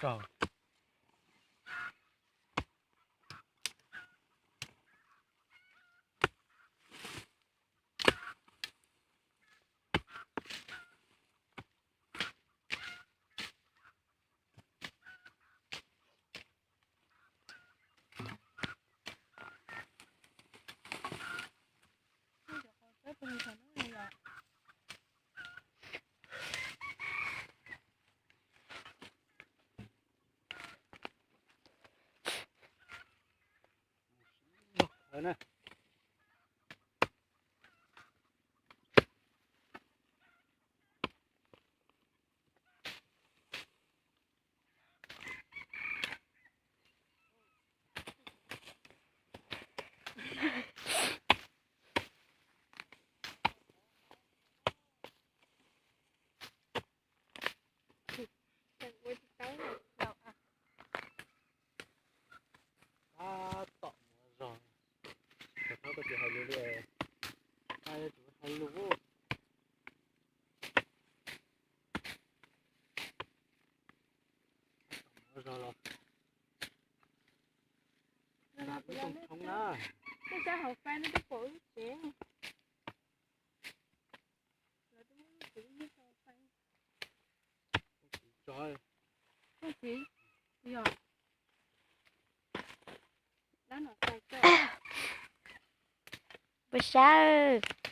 rog. Tab tom mus zog, koj tsis hais lus li, tab tus hais lus. Mus zog los ib tug tshoob na. Puas sab?